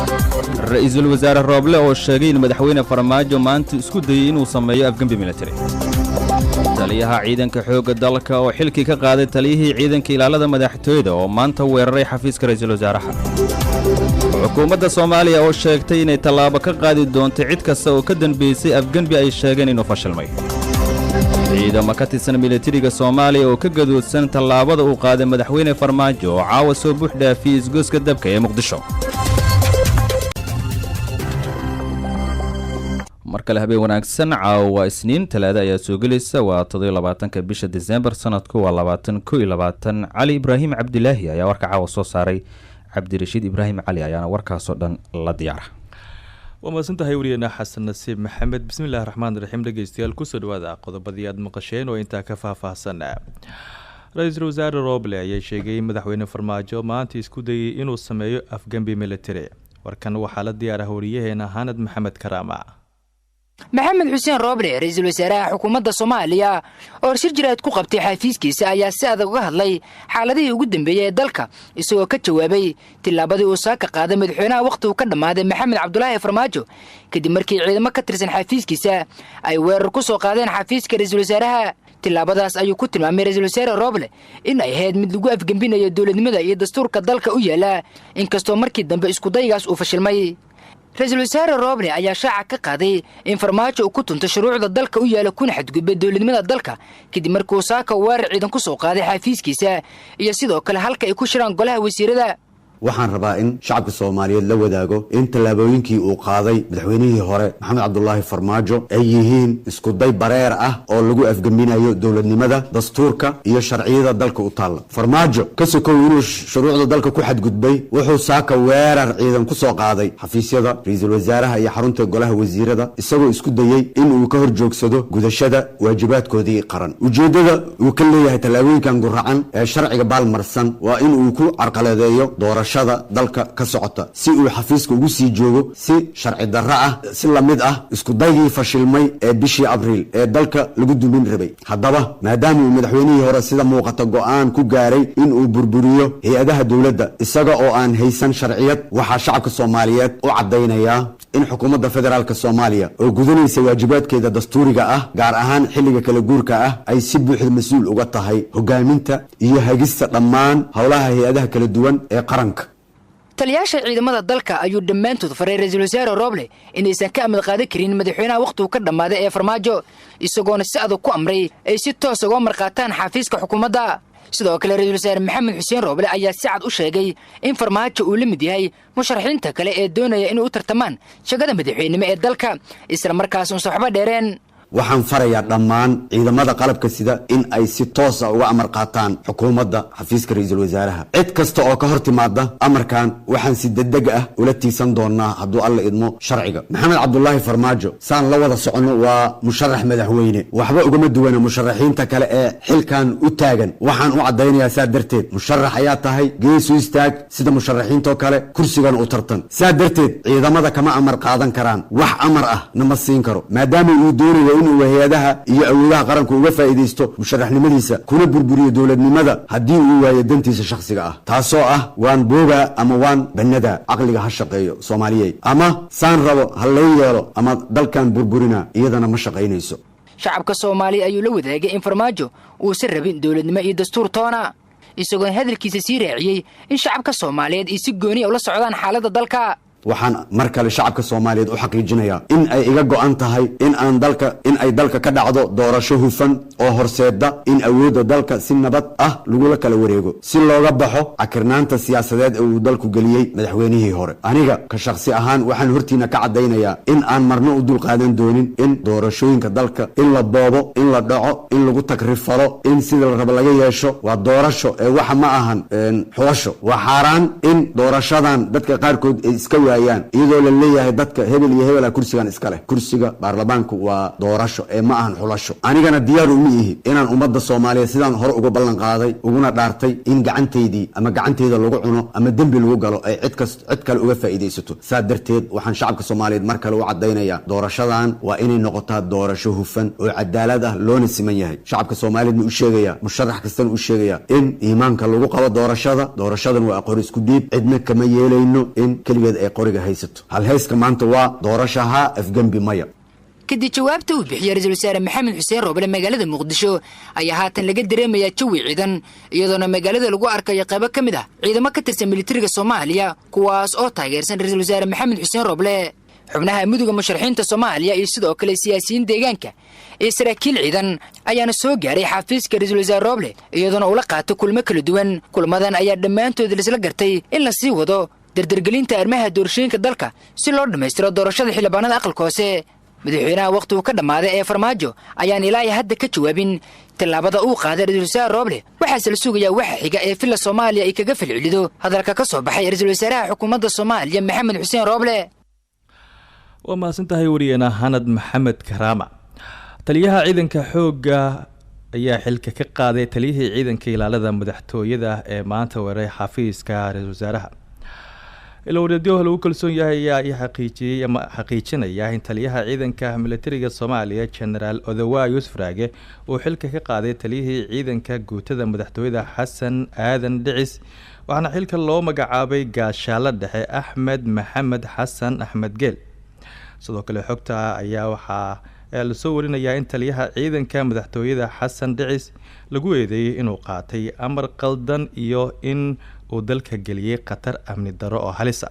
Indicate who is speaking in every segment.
Speaker 1: Ra-iisul wasaare Rooble oo sheegay in madaxweyne Farmaajo maanta isku dayey inuu sameeyo afgembi militari. Taliyaha ciidanka xoogga dalka oo xilkii ka qaaday taliyihii ciidanka ilaalada madaxtooyada oo maanta weeraray xafiiska ra'iisul wasaaraha. Xukuumadda Soomaaliya oo sheegtay inay tallaabo ka qaadi doonto cid kasta oo ka dembaysay afgembi ay sheegeen inuu fashilmay. Ciidamo ka tirsan militariga Soomaaliya oo ka gadoodsan tallaabada uu qaaday madaxweyne Farmaajo oo caawa soo buux dhaafiyey isgoyska dabka ee Muqdisho. Mar kale habeen wanaagsan. Caawa waa Isniin, Talaada ayaa soo gelaysa, waa 27-ka bisha Desembar, sanadku waa 2021. Cali Ibraahim Cabdilaahi ayaa warka caawa soo saaray, Cabdirashiid Ibraahim Cali ayaana warkaasoo dhan la diyaara.
Speaker 2: Waa mahadsantahay wariyeena Xasan Nasiib Maxamed. Bismillahi raxmaan raxiim. Dhegeystayaal, kusoo dhawaada qodobadii aad maqasheen oo intaa ka faahfaahsan. Ra-iisul wasaare Roble ayaa sheegay in madaxweyne Farmaajo maanta isku dayay inuu sameeyo afgembi military. Warkan waxaa la diyaarah wariyaheena Hanad Maxamed Karaama.
Speaker 3: Maxamed Xuseen Rooble, ra-iisul wasaaraha xukuumadda Soomaaliya, oo shir jiraad ku qabtay xafiiskiisa, ayaa si adag uga hadlay xaaladihii ugu dambeeyey ee dalka, isagoo ka jawaabay tillaabadii uu saaka qaaday madaxweynaha wakhti uu ka dhammaaday Maxamed Cabdulaahi Farmaajo, kadib markii ciidamo ka tirsan xafiiskiisa ay weerar ku soo qaadeen xafiiska ra-iisul wasaaraha. Tillaabadaas ayuu ku tilmaamay ra-iisul wasaare Rooble in ay ahayd mid lagu afgembinayo dowladnimada iyo dastuurka dalka u yaala, inkastoo markii dambe iskudaygaas uu fashilmay. Ra-iisul wasaare Rooble ayaa shaaca ka qaaday in Farmaajo uu ku tunto shuruucda dalka u yaala kuna xadgudbay dowladnimada dalka, kadib markuu saaka weerar ciidan ku soo qaaday xafiiskiisa iyo sidoo kale halka ay ku shiraan golaha wasiirada.
Speaker 4: Waxaan rabaa in shacabka Soomaaliyeed la wadaago in tallaabooyinkii uu qaaday madaxweynihii hore Maxamed Cabdulaahi Farmaajo ay yihiin iskuday bareer ah oo lagu afgembinayo dowladnimada, dastuurka iyo sharciyada dalka u taalla. Farmaajo ka sokow inuu shuruucda dalka ku xadgudbay, wuxuu saaka weerar ciidan ku soo qaaday xafiisyada ra-iisul wasaaraha iyo xarunta golaha wasiirada, isagoo isku dayey in uu ka hor joogsado gudashada waajibaadkoodii qaran. Ujeeddada uu ka leeyahay tallaabooyinkan guracan ee sharciga baalmarsan waa in uu ku carqaladeeyo doorasho dalka ka socota si uu xafiiska ugu sii joogo si sharci darro ah, si lamid ah iskudaygii fashilmay ee bishii Abriil ee dalka lagu dumin rabay. Haddaba, maadaama uu madaxweynihii hore sida muuqata go-aan ku gaaray in uu burburiyo hay-adaha dowladda isaga oo aan haysan sharciyad, waxaa shacabka Soomaaliyeed u caddaynayaa in xukuumadda federaalk Soomaaliya oo gudanaysa waajibaadkeeda dastuuriga ah, gaar ahaan xilliga kala guurka ah, ay si buuxda mas-uul uga tahay hogaaminta iyo hagista dhammaan howlaha hay-adaha kala duwan ee qaranka.
Speaker 3: Taliyaasha ciidamada dalka ayuu dhammaantood faray ra-iisul wasaare Rooble inaysan ka amad qaadan karin madaxweynaha wakhtigu ka dhammaaday ee Farmaajo, isagoona si adag ku amray ay si toos uga marqaataan xafiiska xukuumadda. Sidoo kale ra-iisul wasaare Maxamed Xuseen Rooble ayaa si cad u sheegay in Farmaajo uu la mid yahay musharaxiinta kale ee doonaya inay u tartamaan shagada madaxweynimo ee dalka, isla markaas uusan waxba dheereen.
Speaker 4: Waxaan farayaa dhammaan ciidamada qalabka sida in ay si toosa uga amar qaataan xukuumadda, xafiiska ra-iisul wasaaraha. Cid kasta oo ka hor timaada amarkan waxaan si degdeg ah ula tiigsan doonaa, hadduu Alla idmo, sharciga. Maxamed Cabdulaahi Farmaajo, saan la wada soconno, waa musharax madaxweyne, waxba ugama duwana musharaxiinta kale ee xilkan u taagan. Waxaan u caddaynayaa saa darteed, musharax ayaa tahay, geesu istaag sida musharaxiintoo kale, kursigan u tartan. Saa darteed ciidamada kama amar qaadan karaan, wax amar ah nama siin karo, maadaama uu doonayo inuu hay-adaha iyo awoodaha qaranku uga faa'iidaysto musharaxnimadiisa kuna burburiyo dowladnimada haddii uu waayo dantiisa shakhsiga ah, taasoo ah waan boobaa ama waan bannadaa. Caqliga ha shaqeeyo, Soomaaliyey. Ama saan rabo ha lay yeelo ama dalkan burburina, iyadana ma shaqaynayso.
Speaker 3: Shacabka Soomaaliya ayuu la wadaagay in Farmaajo uusan rabin dowladnimo iyo dastuur toona, isagoon hadalkiisa sii raaciyey in shacabka Soomaaliyeed ay si gooniya ula socdaan xaaladda dalka.
Speaker 4: Waxaan mar kale shacabka Soomaaliyeed u xaqiijinayaa in ay iga go-an tahay in aan dalka in ay dalka ka dhacdo doorasho hufan oo horseeda in awoodda dalka si nabad ah lagula kala wareego, si looga baxo cakirnaanta siyaasadeed ee uu dalku geliyey madaxweynihii hore. Aniga ka shakhsi ahaan waxaan hortiina ka caddaynayaa in aan marno u dulqaadan doonin in doorashooyinka dalka in la boobo, in la dhaco, in lagu takrifalo, in sida la rabo laga yeesho. Waa doorasho ee waxa ma ahan xulasho. Waa xaaraan in doorashadan dadka qaarkood ay iska iyadoo la leeyahay dadka hebel iyo hebela kursigan iska leh. Kursiga baarlamaanku waa doorasho ee ma ahan xulasho. Anigana diyaar uma ihi inaan ummadda Soomaaliyeed, sidaan hore uga ballan qaaday uguna dhaartay, in gacantaydii ama gacantayda lagu cuno ama dembi lagu galo ay cid kas cid kale uga faa'iidaysato. Saa darteed waxaan shacabka Soomaaliyeed mar kale u caddaynayaa, doorashadan waa inay noqotaa doorasho hufan oo cadaalad ah loona siman yahay. Shacabka Soomaaliyeed ma u sheegayaa, musharax kastana u sheegayaa, in iimaanka lagu qabo doorashada. Doorashadan waa qori isku dhiib, cidna kama yeelayno in keligeed ay qoriga haysato. Halhayska maanta waa doorashaha, afgembi maya.
Speaker 3: Kadib jawaabta uu bixiyey ra-iisul wasaare Maxamed Xuseen Rooble, magaalada Muqdisho ayaa haatan laga dareemayaa jawi ciidan, iyadoona magaalada lagu arkayo qaybo ka mid ah ciidamo ka tirsan militariga Soomaaliya, kuwaas oo taageersan ra-iisul wasaare Maxamed Xuseen Rooble. Xubnaha Midowga Musharaxiinta Soomaaliya iyo sidoo kale siyaasiyiin deegaanka iyo saraakiil ciidan ayaana soo gaaray xafiiska ra-iisul wasaare Rooble, iyadoona ula qaatay kulmo kala duwan. Kulmadan ayaa dhammaantood laisla gartay in la sii wado dardargelinta arrimaha doorashooyinka dalka si loo dhammaystiro doorashada xildhibaanada aqalka hoose. Madaxweynaha wakhtigu ka dhammaaday ee Farmaajo ayaan ilaa iyo hadda ka jawaabin tillaabada uu qaaday ra-iisul wasaare Rooble, waxaase la sugayaa waxa xiga ee Villa Soomaaliya ay kaga falcelido hadalka ka soo baxay ra-iisul wasaaraha xukuumadda Soomaaliya, Maxamed Xuseen Rooble.
Speaker 2: Waa mahadsan tahay wariyeena Hanad Maxamed Karaama. Taliyaha ciidanka xoogga ayaa xilka ka qaaday taliyihii ciidanka ilaalada madaxtooyada ee maanta weeraray xafiiska ra-iisul wasaaraha. Ilowreedyo lagu kalsoon yahay ayaa i xaqiijiyey ama xaqiijinaya in taliyaha ciidanka militariga Soomaaliya, Genaraal Odawa Yuusuf Raage, uu xilka ka qaaday taliyihii ciidanka guutada madaxtooyada, Xasan Aadan Dhicis, waxaana xilka loo magacaabay Gaashaalo Dhexe Axmed Maxamed Xasan, Axmed Geel. Sidoo kale xogta ayaa waxaa lasoo warinayaa in taliyaha ciidanka madaxtooyada, Xasan Dhicis, lagu eedeeyey inuu qaatay amar qaldan iyo in uu dalka geliyey khatar amni darro oo halisa.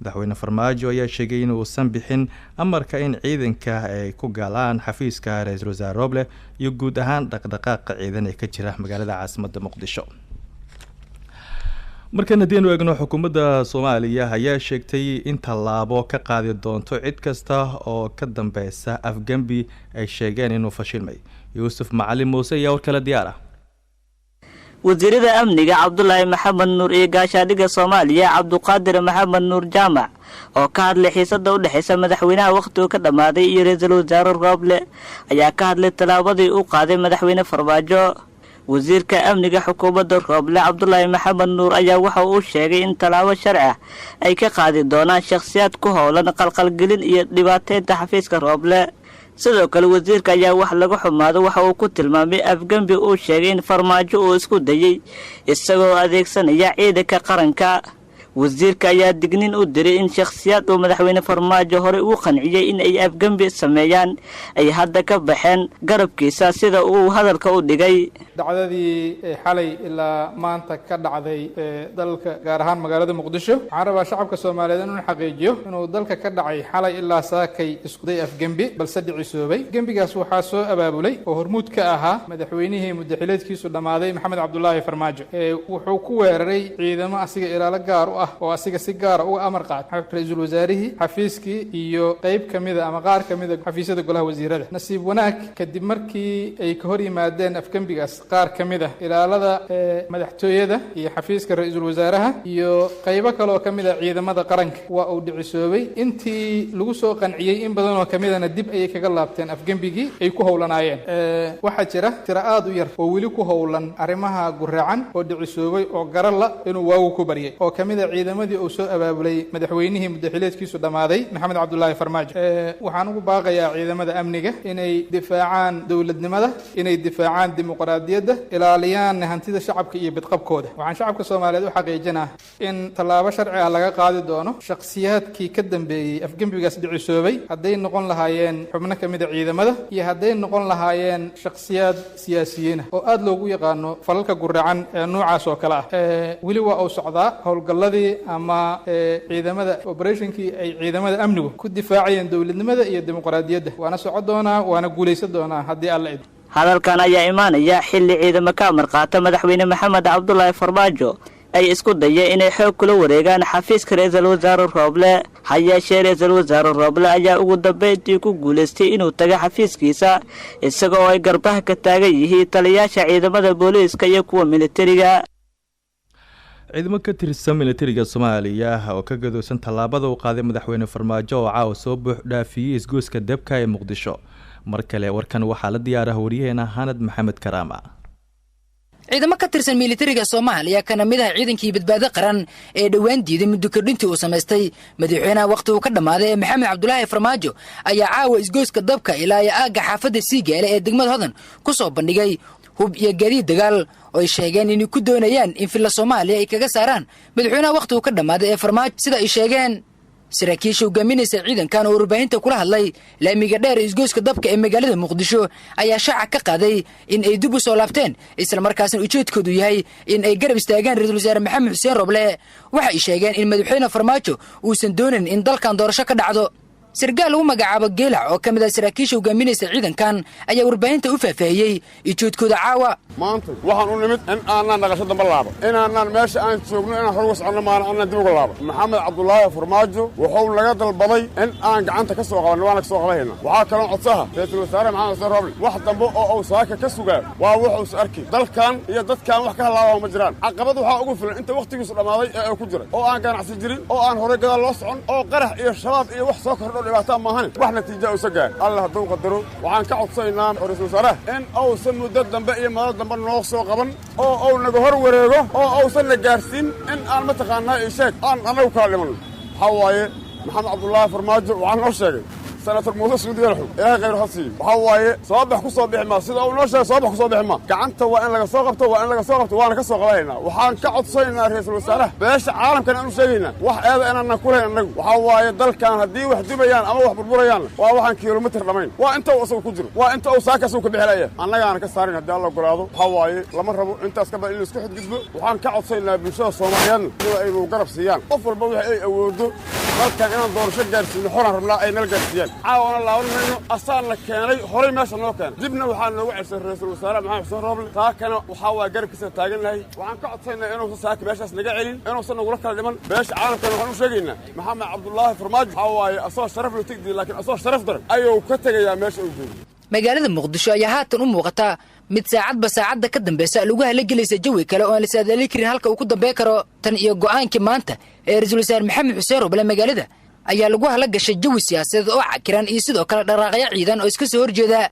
Speaker 2: Madaxweyne Farmaajo ayaa sheegay in uusan bixin amarka in ciidanka ay ku galaan xafiiska ra-iisul wasaare Roble iyo guud ahaan dhaqdhaqaaqa ciidan ee ka jira magaalada caasimadda Muqdisho. Markan haddii aynu eegno, xukuumadda Soomaaliya ayaa sheegtay in tallaabo ka qaadi doonto cid kasta oo ka dambeysa afgembi ay sheegeen inuu fashilmay. Yuusuf Macalin Muuse ayaa war kale diyaar ah.
Speaker 5: Wasiirada amniga Cabdulaahi Maxamed Nuur iyo gaashaadhiga Soomaaliya Cabduqaadir Maxamed Nuur Jaamac oo ka hadlay xiisada u dhexaysa madaxweynaha wakhtigu ka dhammaaday iyo ra-iisul wasaare Rooble ayaa ka hadlay tallaabadii uu qaaday madaxweyne Farmaajo. Wasiirka amniga xukuumadda Rooble, Cabdulaahi Maxamed Nuur, ayaa waxa uu sheegay in tallaabo sharci ah ay ka qaadi doonaan shakhsiyaad ku howlan qalqalgelin iyo dhibaateynta xafiiska Rooble. Sidoo kale wasiirka ayaa wax laga xumaado waxa uu ku tilmaamay afgembi uu sheegay in Farmaajo uu isku dayey isagoo adeegsanaya ciidanka qaranka. Wasiirka ayaa dignin u diray in shakhsiyaad uu madaxweyne Farmaajo horey uu qanciyey in ay afgembi sameeyaan ay hadda ka baxeen garabkiisa, sida uu hadalka u dhigay.
Speaker 6: Dhacdadii xalay ilaa maanta ka dhacday dalka, gaar ahaan magaalada Muqdisho, waxaan rabaa shacabka Soomaaliyeed inuu xaqiijiyo inuu dalka ka dhacay xalay ilaa saakay iskuday afgembi, balse dhicisoobay. Gembigaas waxaa soo abaabulay oo hormuud ka ahaa madaxweynihii muddaxileedkiisu dhammaaday, Maxamed Cabdulaahi Farmaajo. Wuxuu ku weeraray ciidamo asiga ilaalo gaar u ah oo asiga si gaara uga amar qaatay ra-iisul wasaarihii, xafiiskii iyo qeyb ka mida ama qaar ka mida xafiisyada golaha wasiirada. Nasiib wanaag, kadib markii ay ka hor yimaadeen afgembigaas qaar ka mid ah ilaalada madaxtooyada iyo xafiiska ra-iisul wasaaraha iyo qaybo kale oo ka mid ah ciidamada qaranka, waa uu dhicisoobay. Intii lagu soo qanciyey in badan oo kamidana dib ayay kaga laabteen afgembigii ay ku howlanaayeen. Waxaa jira tiro aada u yar oo weli ku howlan arrimaha guraacan oo dhicisoobay oo garala inuu waagu ku baryay, oo ka mid a ciidamadii uu soo abaabulay madaxweynihii muddaxileedkiisu dhammaaday, Maxamed Cabdulaahi Farmaajo. Waxaan ugu baaqayaa ciidamada amniga inay difaacaan dowladnimada, inay difaacaan dimuqraadiyadda, ilaaliyaan hantida shacabka iyo bidqabkooda. Waxaan shacabka Soomaaliyeed u xaqiijinaa in tallaabo sharci ah laga qaadi doono shakhsiyaadkii ka dambeeyey afgembigaas dhicisoobay, hadday noqon lahaayeen xubno ka mida ciidamada iyo hadday noqon lahaayeen shakhsiyaad siyaasiyiina oo aada loogu yaqaano falalka guracan ee noocaas oo kale ah. Weli waa uu socdaa howlgalladii ama ciidamada operationkii ay ciidamada amnigu ku difaacayeen dowladnimada iyo dimuqraadiyadda, waana soco doonaa, waana guulaysan doonaa haddii Alla idmo.
Speaker 5: Hadalkan ayaa imaanaya xilli ciidamo ka amar qaata madaxweyne Maxamed Cabdulaahi Farmaajo ay isku dayeen inay xoog kula wareegaan xafiiska ra-iisul wasaare Rooble. Ha yeeshee ra-iisul wasaare Rooble ayaa ugu dambeyntii ku guulaystay inuu taga xafiiskiisa, isaga oo ay garbaha ka taagan yihiin taliyaasha ciidamada booliiska iyo kuwa militariga.
Speaker 2: Ciidamo ka tirsan militariga Soomaaliya oo ka gadoosan tallaabada uu qaaday madaxweyne Farmaajo oo caawa soo buux dhaafiyey isgoyska Debka ee Muqdisho. Mar kale warkan waxaa la diyaaraha waryaheena Hanad Maxamed Karaama.
Speaker 3: Ciidamo ka tirsan militariga Soomaaliya, kana mid ah ciidankii Badbaado Qaran ee dhowaan diiday muddo kordhintii uu samaystay madaxweynaha wakhti uu ka dhammaaday ee Maxamed Cabdulaahi Farmaajo, ayaa caawa isgoyska Dabka ilaa iyo aagga xaafadda Siigaale ee degmada Hodan ku soo bandhigay hub iyo gaadiid dagaal oo ay sheegeen inay ku doonayaan in Villa Soomaaliya ay kaga saaraan madaxweynaha wakhti uu ka dhammaaday ee Farmaajo, sida ay sheegeen. Saraakiisha hogaaminaysa ciidankan oo warbaahinta kula hadlay laamiga dheer ee isgoyska dabka ee magaalada Muqdisho ayaa shaaca ka qaaday in ay dib u soo laabteen, islamarkaasna ujeedkoodu yahay in ay garab istaagaan ra-iisul wasaare Maxamed Xuseen Roble. Waxay sheegeen in madaxweyne Farmaajo uusan doonayn in dalkan doorasho ka dhacdo. Sarkaal lagu magacaabo Geelac oo ka mid ah saraakiisha hogaaminaysa ciidankan ayaa warbaahinta u faahfaahiyey ujeedkooda caawa.
Speaker 7: Maanta waxaan u nimid in aanaan dhaqasho damba laaba, inaanaan meesha aan joogno inaan hor uga soconno maana aanaan dib uga laaba. Maxamed Cabdulaahi Farmaajo wuxuu naga dalbaday in aan gacanta ka soo qabanno, waana ka soo qabanayna. Waxaa kaloon codsaha ra-iisul wasaare Maxamed Xuseen Roble, wax dambe oo uu saaka ka sugaa waa wuxuus arki. Dalkan iyo dadkan wax ka halaabaa ma jiraan. Caqabad waxaa ugu filan inta wakhtigiisu dhammaaday ee uu ku jiray, oo aan ganacsi jirin, oo aan horey gadaal loo socon, oo qarax iyo shabaab iyo wax soo kordho dhibaataa maahane wax natiija uusa gaar. Alla hadduu qadaro, waxaan ka codsaynaa ra-iisul wasaaraha in uusan muddo dambe iyo madal dambe noo soo qaban, oo uu naga hor wareego, oo uusan na gaarsiin in aan mataqaanaa isheeg aan annagu kala dhimanno. Waxaa waaye Maxamed Cabdulaahi Farmaajo waxaa noo sheegay Senator Muuse Suudi Yalaxu, Ilaahay khayr ha siiyo. Waxaa waaye soobax ku soo bixi maa, sida uu noo sheegay soobax ku soo bixi maa. Gacanta waa in laga soo qabto, waa in laga soo qabto, waana ka soo qabanaynaa. Waxaan ka codsanaynaa ra-iisul wasaaraha, beesha caalamkan aanu sheegaynaa wax eeda inaanan ku lahayn annagu. Waxaa waaye dalkan haddii wax dubayaan ama wax burburayaan, waa waxaan kilomitir dhammayn, waa inta uu asagu ku jiro, waa inta uu saaka asagu ka bixilaya, annagaana ka saarin haddii Alla ogolaado. Waxaa waaye lama rabo intaas ka badan in laisku xadgudbo. Waxaan ka codsaynaa bulshada Soomaaliyeedna sida aynu garab siiyaan qof walba wixii ay awoodo. Dalkan inaan doorasho gaarsiino xoraan rabnaa, ay nala gaarsiiyaan. Caawana laaban mayno, asaana keenay horay meesha noo keenay, dibna waxaa noogu celsay ra-iisul wasaare Maxamed Xuseen Roble. Saakana waxaa waa garabkiisa taagannahay. Waxaan ka codsaynaa inuusan saaka meeshaas naga celin, inuusan nagula kala dhiman. Beesha caalamkana waxaan u sheegaynaa Maxamed Cabdulaahi Farmaajo waxaa waaye asagoo sharaf loo tegdiya, laakiin asagoo sharaf daran ayuu ka tegayaa meesha uu joogo.
Speaker 3: Magaalada Muqdisho ayaa haatan u muuqata mid saacadba saacadda ka dambeysa lagu halagelaysa jawi kale oo aan la saadaali karin halka uu ku dambey karo. Tan iyo go'aankii maanta ee ra-iisul wasaare Maxamed Xuseen Roble, magaalada ayaa lagu hala gashay jawi siyaasadeed oo cakiran iyo sidoo kale dharaaqyo ciidan oo iska soo horjeeda.